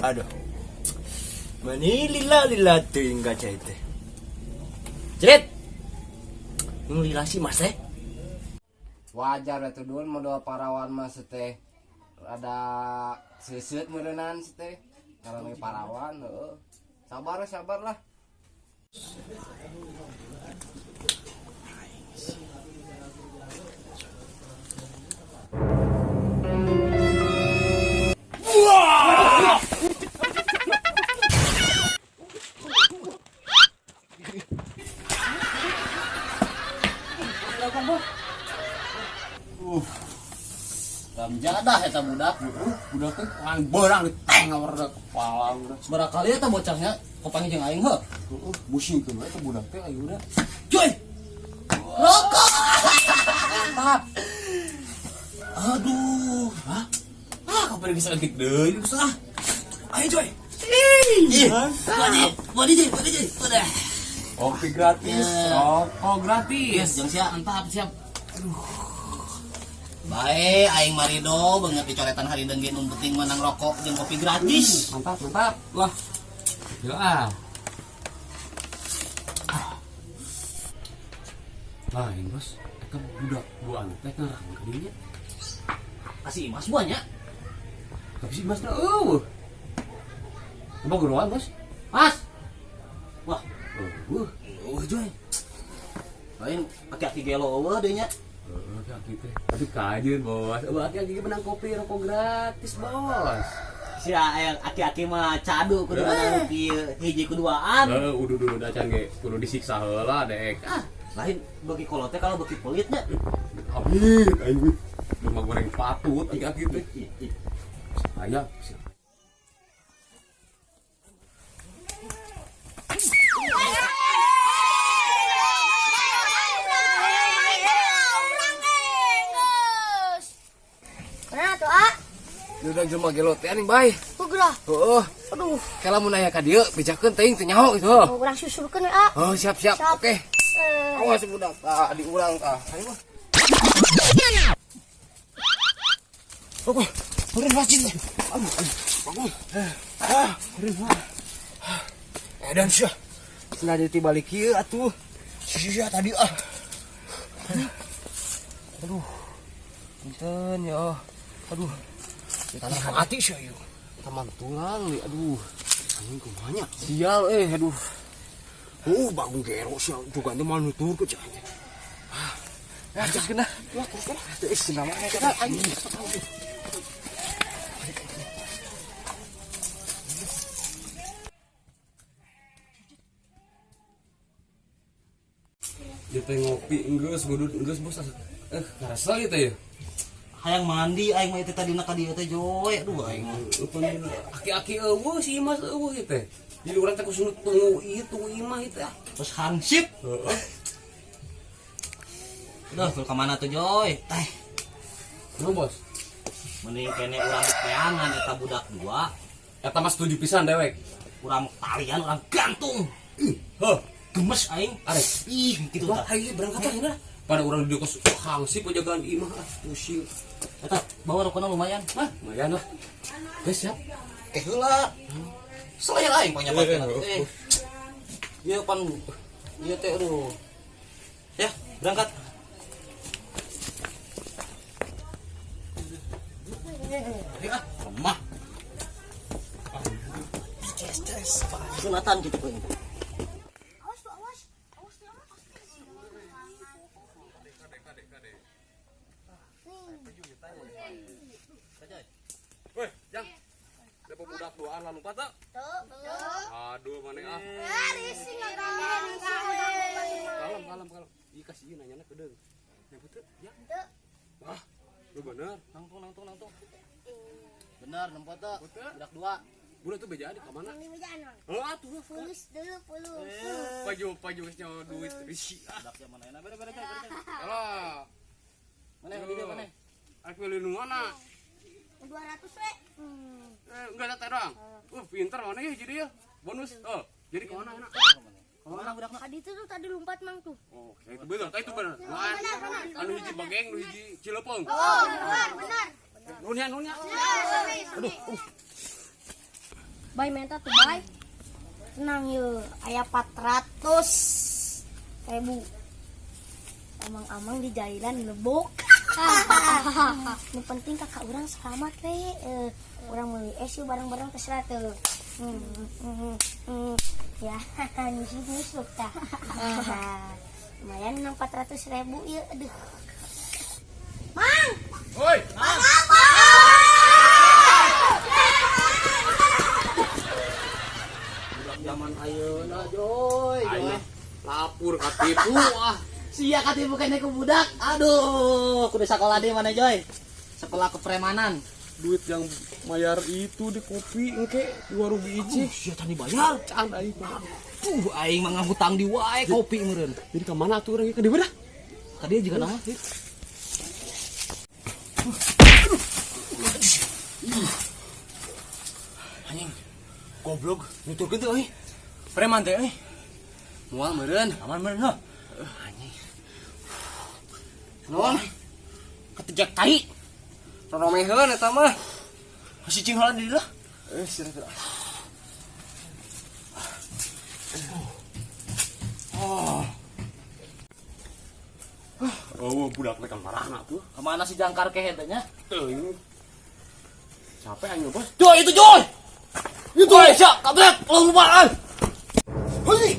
Aduh. Mani lila lila teuing kaca teh. Cerit. Nu lila si Mas teh. Wajar atuh dun modal parawan mah teh rada seuseut meureunnan teh. Karena parawan heueuh. Sabar sabar lah. Ramjadah eta budak. Budak teh orang beurang diteng ngawur kepala udah. Sabaraha kali eta bocahnya kopangi jeung aing heuh. Heeh, pusingkeun we eta budak teh ayeuna. Cuy. Rokok. Mantap. Aduh, hah? Ah, kapan bisa letik deui geus ah. Ayo coy. Ih, bodi bodi bodi udah. Kopi gratis, rokok gratis. Yes, jeung sia mantap siap. Aduh. Bae aing marido beungeut dicoretan hari deung ge nu penting menang rokok jeung kopi gratis. Mantap, mantap. Wah. Ya ah. Lain bos, eta budak duaan teh ngarang ka dinya. Kasih Imas buahnya. Tapi si Mas teh eueuh. Coba geroan bos. Mas. Wah, Eueuh. eueuh joy. Lain aki-aki gelo eueuh deui nya. Heeh, aki teh. Tapi kajeun bos. Eueuh aki-aki menang kopi rokok gratis bos. Sia aya aki-aki mah cadu kudu menang kieu hiji kuduaan. Heeh, udah acan ge kudu disiksa heula dek. Ah, lain bagi kolot teh kalau bagi pelitnya. Amin, aing mah rumah goreng patut aki-aki teh. Aya. Mana tuh, ah? Udah jelema gelo teh anjing bae. Geura. Heeh. Aduh, Kela mun aya ka dieu bejakeun teuing teu nyaho gitu. mau urang susulkeun we, ah. Oh, siap siap. Siap. Oke. Eh, Awas budak tah diulang tah. Ayo mah. Oke, turun masjid. Aduh, aduh, bangun. Ah, turun mah. Edan sia. Cenah deui balik kieu atuh. Sia tadi ah. Aduh. Punten ya. Aduh. Tanah mati sia ieu. Taman tulang li aduh. Anjing kumaha nya? Sial aduh. Oh, bangun gero sia juga teh mal nutur ke cenah. Ah, terus kena. Wah, terus kena. Terus kena mana kena anjing. Dia teh ngopi enggeus ngudut enggeus bos. Ngarasa gitu ya. Hayang mandi aing mah teh tadina ka dieu teh joy. Aduh aing mah. Aki-aki eueuh si Imas eueuh ieu teh. Jadi urang teh kudu tunggu ieu tunggu imah ieu teh. Terus hansip. Heeh. Duh, ka mana tuh Joy? Teh, Naon bos? mending kene urang peangan eta budak dua, Eta mah setuju pisan dewek. urang talian, urang gantung. Ih, heuh. Gemes aing. Arek. Ih, gitu Wah, tah. ayo berangkat lah ya. Pada orang di kos hangsip jagaan imah ah, pusing. Eta bawa rokona lumayan. Hah, lumayan lah. Guys, siap. Eh heula. Selayar aing panyapatkeun atuh. Eh. Ieu pan ieu teh aduh. Ya, berangkat. Ya, lemah. Sunatan gitu kok ini. awas tuh, awas. Awas tuh, awas. Weh, Jang. Ada budak duaan lalu lompat tak? Tuh, tuh. Aduh, mana ah. Risih risih. Kalem, kalem, kalem. Ih, kasih ieu nanyana kedeung. Nyebut teu? Ya. Tuh. Wah, lu bener. Nangtung, nangtung, nangtung. Benar, nempo teh. Budak dua. Budak tuh bejaan di ka mana? Ini bejaan, Mang. Heuh atuh. Fulus dulu, fulus. Paju, paju geus nyawa duit risih ah. Budak zaman ayeuna bere bere bere. Alah. Mana yang di mana? Arek meuli nu mana? 200 we. Enggak ada teh doang. Pinter mana ya jadi ya. Bonus. Oh, jadi kemana enak? Kemana budakna? Tadi itu tuh tadi lompat Mang tuh. Oh, itu bener, itu bener. Wah, Benar, benar. anu hiji bageng, nu hiji Cileupeng. Oh, benar, benar. Nuhun ya, nuhun ya. Aduh. Bay minta tuh bay. Tenang yuk, aya 400 ribu. Amang-amang di jailan lebok. Nu penting kakak urang selamat we. Eh, urang meuli es yuk bareng-bareng terserah tuh. Ya, nyusuk-nyusuk tah. Ah, lumayan nang 400 ribu ya, aduh. Mang! Woi. Mang! Zaman ayeuna Joy, Joy. Lapur katipu ah. Sia katipu kene ku budak. Aduh, kudu sekolah di mana Joy? Sekolah kepremanan. Duit yang bayar itu di kopi engke di warung biji. Sia tadi bayar. Can aing mah. Aing mah ngahutang di wae kopi meureun. Jadi ka mana atuh urang ka di mana? Tadi juga nama. Anjing. Goblok, nuturkeun teh euy. Preman teh euy. Moal meureun. Aman meureun heuh. Anjing. Naon? Ketejak tai. Roromeheun eta mah. Masih cing heula di lah. Eh, sira sira. Oh. Oh, budak teh marahna tuh. Kemana si jangkar kehed nya? Teuing. Capek aing bos. Joy itu Joy. Itu Sia, kabret, lompaan. Hei.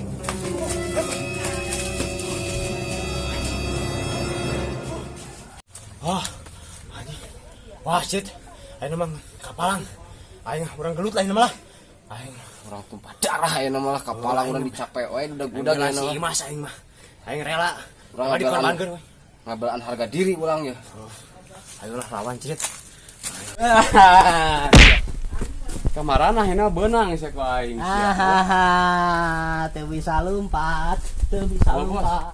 Wah, anjing. Wah, shit. Aing mah kapalang. Aing urang gelut lah ini mah lah. Aing Urang tumpah darah ayeuna mah lah kapalang urang dicapek wae udah-udah aing ayeuna si mah. Imas aing mah. Aing rela. Urang Urang dikorbankeun we. Ngabelaan harga diri urang ya. Ayolah lawan cerit. Kamarana ayeuna beunang sia ku aing. Hahaha, teu bisa lompat, teu bisa lompat.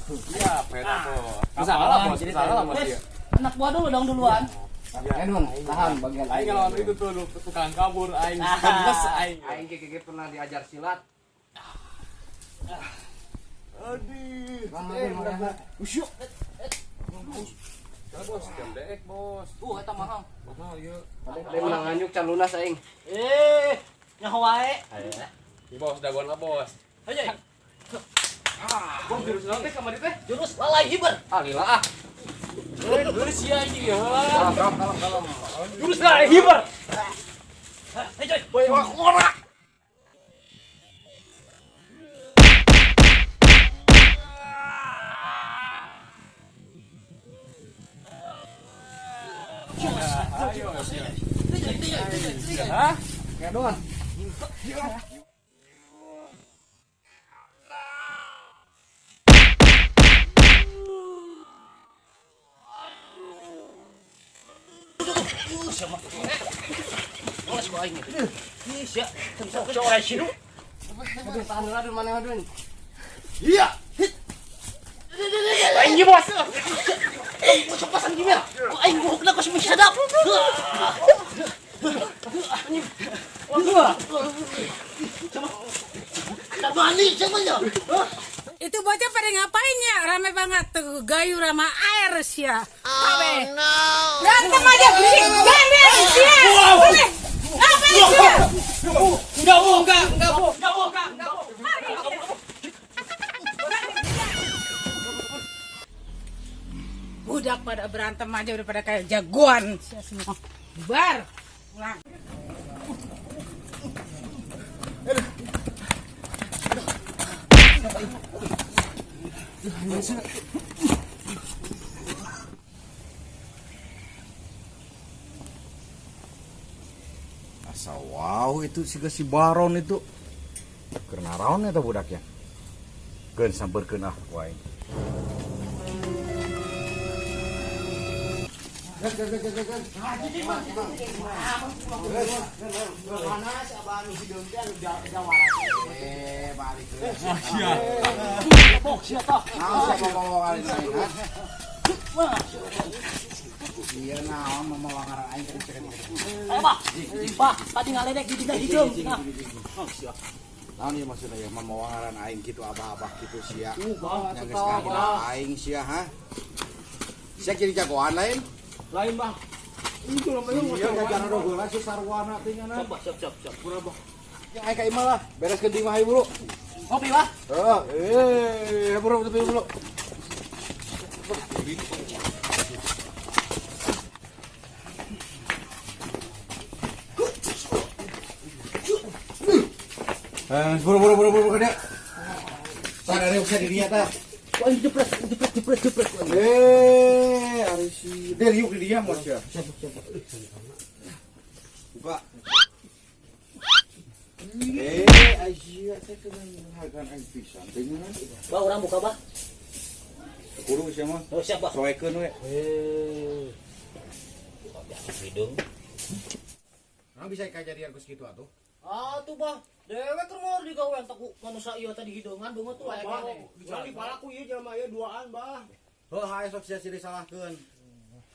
Iya, peta bos. Bisa kalah bos, bisa kalah bos dia. Anak buah dulu dong duluan. Aing tahan bagian aing ngelawan itu tuh tukang kabur aing gemes aing. Aing gege pernah diajar silat. Aduh. Usyuk. Bos, jam deek bos. Eta mahal. Mahal ieu. Ada menang nganjuk can lunas aing. Eh, nyaho wae. Ih, bos, dagoan lah bos. Ayo. Bos, jurus naon teh kamari teh? Jurus lalai hiber. Ah, lila ah. Jurus sia anjing ya. Kalem, kalem, kalem. Jurus lalai hiber. Hei Joy. Boy, wah, korak. Hah? Kayak doang. Awas ku aing. Ih, sia. Aduh, tahan dulu, aduh, mana aduh. Iya. Aing bos. Copasan gimana? Ku aing buhukna ku si sadap. Itu bocah pada ngapain ya? Rame banget tuh, gayur sama air sia. Oh no. Berantem aja berisik. Gambel sia. Boleh. Ngapain sia? Enggak, Bu, enggak, enggak, Bu. Enggak, Bu, enggak, enggak, Bu. Budak pada berantem aja udah pada kayak jagoan sia semua. Bubar. Pulang. Asa wow itu si si Baron itu. Keur naraon eta budaknya. Keun sampeurkeun ah ku aing. Iya naon mamawa ngaran aing teh cek. Ayo, Pak. Pak, tadi ngaledek di dinya hidung. Nah. Naon ieu maksudna ieu mamawa ngaran aing kitu abah-abah kitu sia. Nya geus ngahina aing sia ha. Sia jadi jagoan lain? Lain, Bang. Itu namanya. Iya, jajan heula si sarwana teh nya. Siap, Bah, siap, siap, siap. Ya aing ka imah lah, bereskeun di imah hayu buru. Ngopi, Bah. Heeh, buru buru buru. Eh, buru buru buru buru gede. Tah ada bisa di dinya tah. Wah, jepret, jepret, jepret, jepret. Eh, ari si Del yuk di dia mos ya. Buka. Eh, Aisyah teh kena hargaan aing pisan teh nya. Bah, urang buka, Bah. Kudu sia mah. Oh, siap, Bah. Soekeun we. Eh. Hidung. Nah, bisa kejadian kus kitu atuh. Ah, tuh, Bah. Dewek keur mau digawean tak ku manusia ieu tadi hidungan beungeut tuh aya kene. Urang dipalaku ieu jelema ieu duaan, Bah. Heuh, hae sok sia silih salahkeun.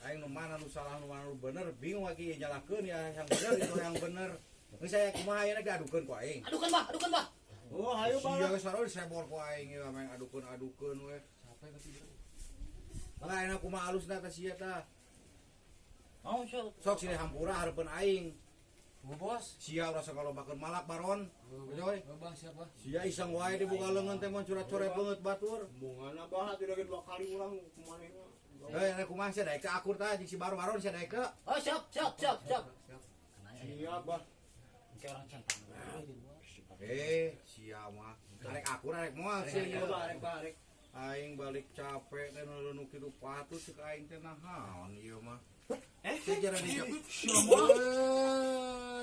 Aing nu mana nu salah, nu mana nu bener, bingung lagi nyalahkeun ya yang bener itu yang bener. Geus saya kumaha ayeuna diadukeun ku aing. Adukan, Bah, adukan, Bah. Oh, hayu, Bah. Sia geus sarua disebor ku aing ieu main adukeun-adukeun we. Lah ayeuna kumaha alusna teh sia tah. Oh, siap. Sok silih hampura hareupeun aing. Oh, bos. Sia ulah sok lobakeun malak baron. Coy. Bah, siapa? Sia iseng wae dibuka leungeun teh mun curat-coret beungeut batur. Mungana, Bah, tidak dua kali urang kumaha mah. Heuh, ayeuna kumaha sia daek teu akur tah jeung si baron baron sia daek teu. Oh, siap, siap, siap, siap. Siap, Bah. Kayak orang centang. Eh, sia mah. Arek akur arek moal sia ieu. Bah, arek, Bah, arek. Aing balik capek teh nu kitu patut cek aing teh naon ieu mah. Eh, sia jadi sia mah.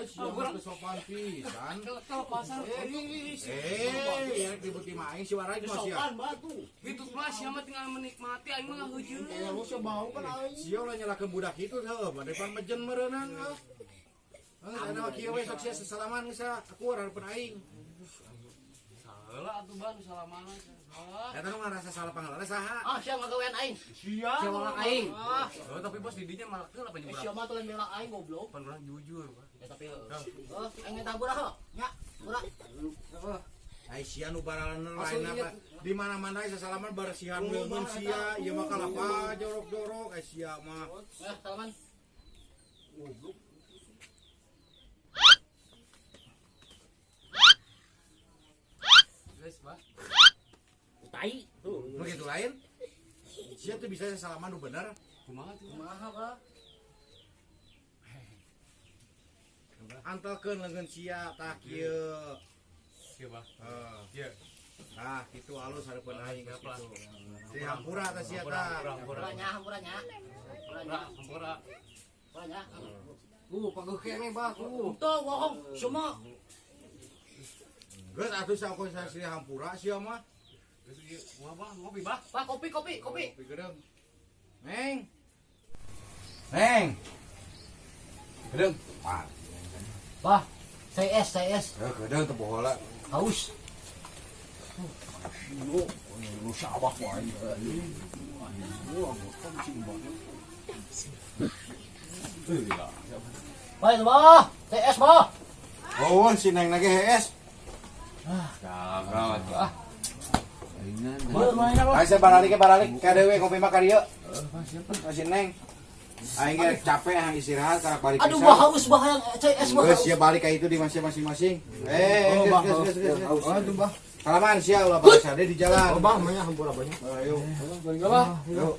Sia mah teu sopan pisan. Eh, ya ribut di mah aing si warai mah sia. Sopan, Bah, tuh. Gitu mah sia mah tinggal menikmati, aing mah heujeun. Kayak lu sia bau kan aing. Sia ulah nyalakeun budak itu heuh, mah depan mejen meureunang heuh. Heuh, kana mah kieu we sok sia sesalaman geus akur hareupeun aing. Salah atuh, Bah, nu salamana. Salah. Eta nu ngarasa salah pangheulana saha? Ah, siap ngagawean aing. Sia. Siap malak aing. Oh, tapi bos didinya malak teu apa Eh, nyebrang. sia mah tuh lain bela aing goblok. Pan urang jujur, Bah. Ya tapi heuh. Heuh, aing minta hampura heuh. Nya, hampura. Ai sia nu baralener lain apa di mana-mana sasalaman bersihan leungeun sia, ieu mah kalapa jorok-jorok ai sia mah. Eh, salaman. Geus, Bah. Tai. Nu kitu lain. Sia tuh bisa sasalaman nu bener. Kumaha tuh? Kumaha, Bah? Antelkeun leungeun sia tah kieu. Kieu, Bah. Heuh. Kieu. Tah kitu alus hareupeun aing geus kitu. Si hampura tah sia tah. Hampura, Hampura nya, hampura nya. Hampura nya. hampura. Hampura nya. Paguh kene, Bah, tuh. Tuh, bohong. Semua. Geus atuh sakoy silih hampura sia mah. Geus ieu, kumaha, Bah? Ngopi, Bah. Bah, kopi, kopi, kopi. Kopi gedeung. Neng. Neng. Gedeung. Wah, Bah, saya es, saya es. heuh gedeung teu poho. Haus. Lu sabah wae. Bah, itu, Bah. Saya es, Bah. Oh, si Neng lagi hees. Gagal atuh ah. Ayo saya baralik ke baralik ka dewe ngopi mah ka dieu. Si Neng. Aing ge capek hayang istirahat karak balik. Aduh, Bah, haus, Bah. Yang saya es, Bah. Geus sia balik ka itu di masing-masing. Eh, geus geus geus geus. Oh, tuh, Bah. Salaman sia ulah balik sade di jalan. Oh, Bah, mah hampura banyak. Ayo. Balik, Bah. Yuk.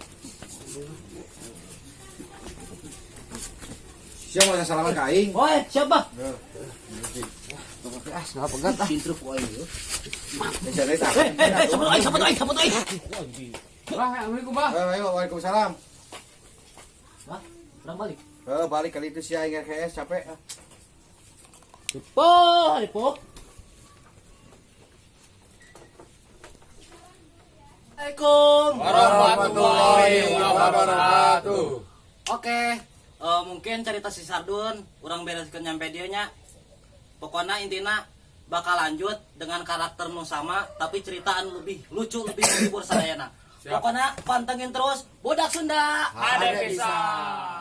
Sia mau salaman ka aing. Woi, siapa? Ah, nggak pegat ah. Sintruk wae ieu. Eh, sia deui tah. Eh, eh, eh, sabut aing, sabut aing, sabut aing. Bah, Assalamualaikum, Bah. Ayo, ayo, waalaikumsalam. Bah, urang balik. Eh, balik kali itu sia aing hees capek. Dipo, dipo. Assalamualaikum. Warahmatullahi wabarakatuh. Oke, mungkin cerita si Sardun urang bereskeun nyampe dieu nya. Pokoknya intina bakal lanjut dengan karakter nu sama tapi cerita anu lebih lucu, lebih menghibur sadayana. Pokoknya pantengin terus Bodak Sunda. Ada pisan.